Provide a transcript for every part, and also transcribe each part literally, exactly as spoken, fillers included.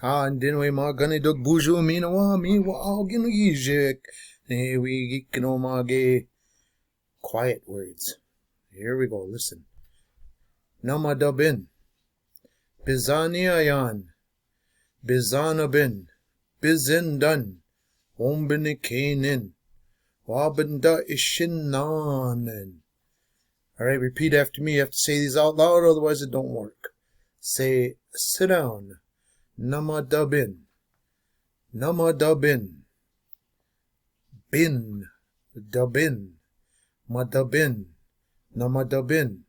Ka ndin we ma gani duk buju mi na wa mi wa au gin ijik. Ne we gik no ma ge quiet words. Here we go. Listen. Namadabin. Bizani ayan. Bizanabin. Bizindan. Ombinikenin. Wabinda ishinanen. All right, repeat after me. You have to say these out loud, otherwise it don't work. Say, sit down. Namadabin. Namadabin. Bin. Dabin. Madabin. Namadabin.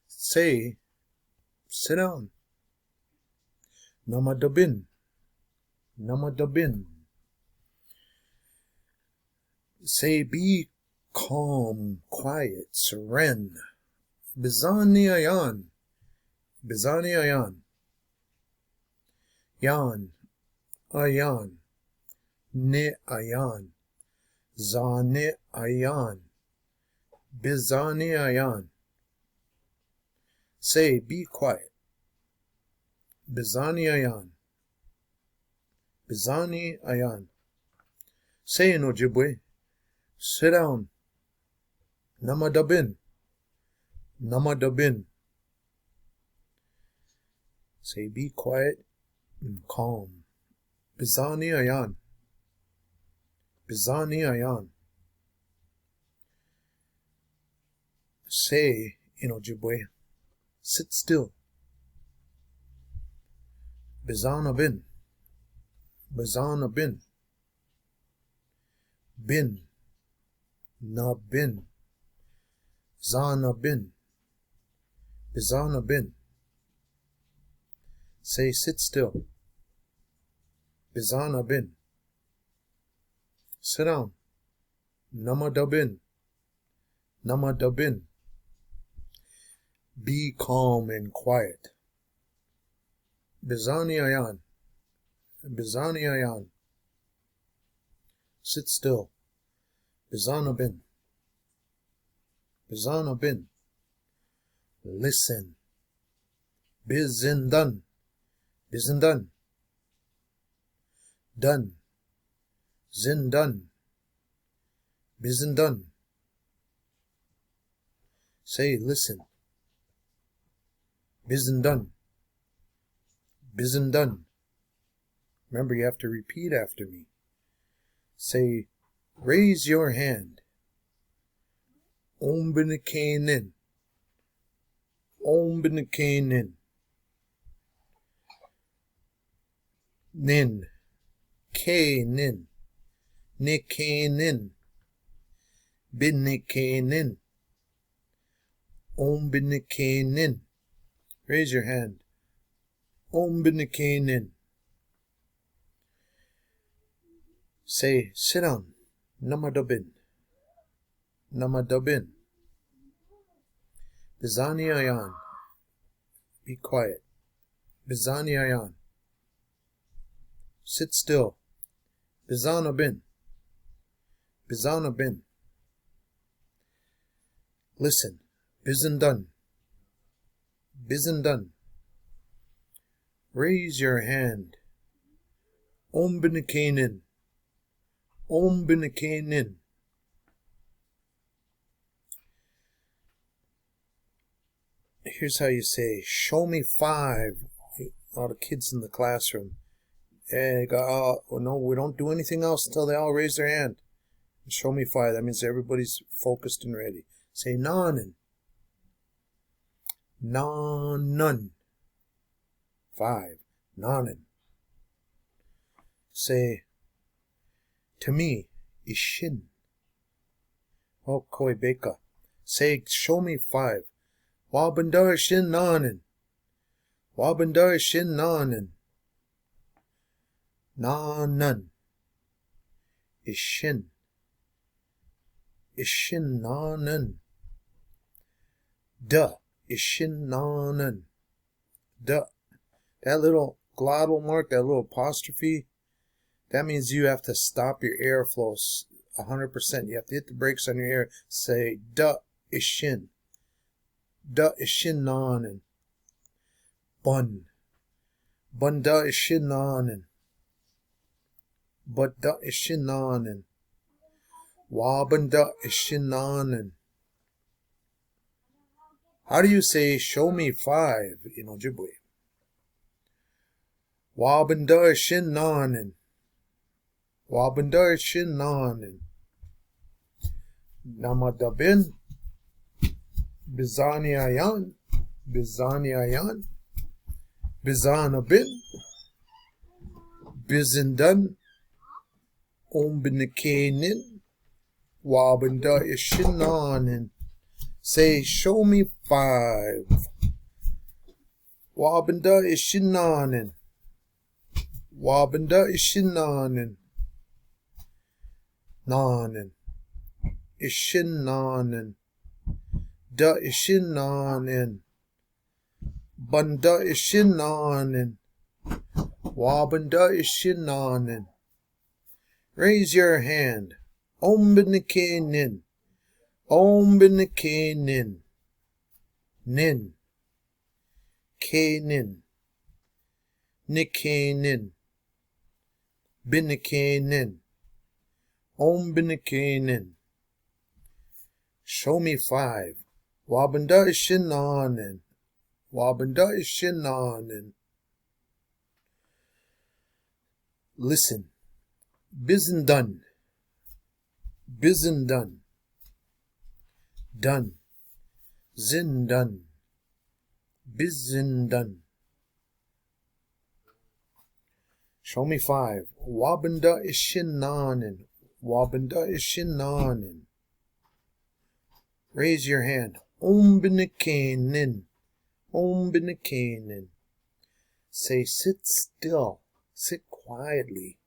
Say, sit down. Namadabin. Namadabin. Say, be calm, quiet, seren. Bizani ayan. Bizani ayan. Yan. Ayan. Ne ayan. Zani ayan. Bizani ayan. Say, be quiet. Bizani ayan. Bizani ayan. Say in Ojibwe, sit down. Namadabin. Namadabin. Say, be quiet and calm. Bizani ayan. Bizani ayan. Say in Ojibwe, sit still. Bizanabin. Bizanabin. Bin. Nabin. Zanabin. Bizanabin. Say, sit still. Bizanabin. Sit down. Namadabin. Namadabin. Be calm and quiet. Bizani ayan. Bizani ayan. Sit still. Bizanabin. Bizanabin. Listen. Bizindan. Bizindan. Dan. Zindan. Bizindan. Say, listen. Bizindan. Bizindan. Remember, you have to repeat after me. Say, raise your hand. Ombinikenin. Ombinikenin. Nin. Kenin. Nikenin. Binikenin. Ombinikenin. Raise your hand. Ombinikenin. Say, sit down. Namadabin. Namadabin. Bizani ayan. Be quiet. Bizani ayan. Sit still. Bizanabin. Bizanabin. Listen. Bizindan. Bizindan. Raise your hand. Ombinikenin. Ombinikenin. Here's how you say, show me five. All the kids in the classroom. Eh, go, oh, no, we don't do anything else until they all raise their hand. Show me five. That means everybody's focused and ready. Say, nanen. Nanen. Five. Nanen. Say, to me, ishin. Oh, Quebeca. Say, show me five. Wabindar ishin nanen. Wabindar ishin nanen. Nanen. Ishin. Ishin nanen. Da. Ishin nanen. Da. That little glottal mark, that little apostrophe, that means you have to stop your airflow a hundred percent. You have to hit the brakes on your air. Say, da ishin. Da ishin nanen. Bun. Banda ishinnanen. Banda ishinnanen. Wa banda ishinnanen. How do you say "Show me five" in Ojibwe? Wa banda ishinnanen. Wa banda ishinnanen. Namadaben. Bizani ayan. Bizani ayan. Bizanaben. Bizindan. Ombinikenin. Wa banda ishinnanen. Say, "Show me five." Wa banda ishinnanen. Wa banda ishinnanen. Nanen. Ishinnanen. Da ishinnanen. Banda ishinnanen. Wa banda ishinnanen. Raise your hand. Ombinikenin. Ombinikenin. Nin. Kenin. Nikenin. Binikenin. Ombinikenin. Show me five. Wa banda ishinnanen. Wa banda ishinnanen. Listen. Bizindan. Bizindan. Dan. Zindan. Bizindan. Show me five. Wa banda ishinnanen. Wa banda ishinnanen. Raise your hand. Ombinikenin. Ombinikenin. Say, "Sit still." Sit quietly.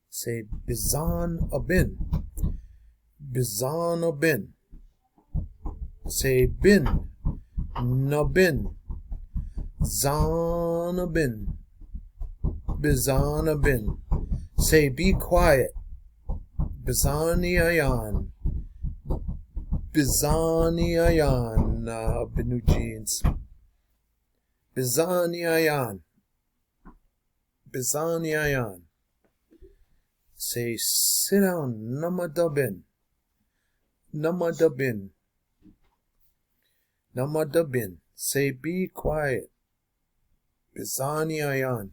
Say, "Bizanaben." Bizanaben. Say, "Bin." Naben. Zanaben. Bizanaben. Say, "Be quiet." Bizani ayan. Bizani ayan, uh, Benue Jeans. Bizani ayan. Bizani ayan. Say, "Sit down." Namadaben. Namadaben. Namadaben. Say, "Be quiet." Bizani ayan.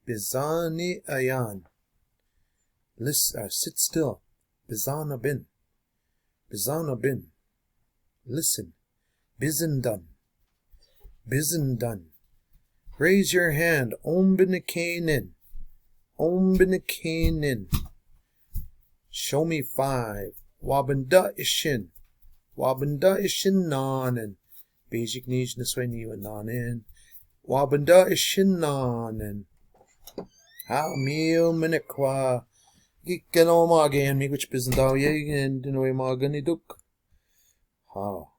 Bizani ayan. Listen, uh, sit still. Bizanaben. Bizanaben. Listen. Bizindan. Bizindan. Raise your hand. Ombinikenin. Ombinikenin. Show me five. Wa banda ishin. Wa banda ishinnanen. Basic needs na sway ni wa nanen. Wa banda ishinnanen. Ha, mil minik wa. Gikan o magan, mi kuch pizindaw ye, and in way magan iduk. Ha.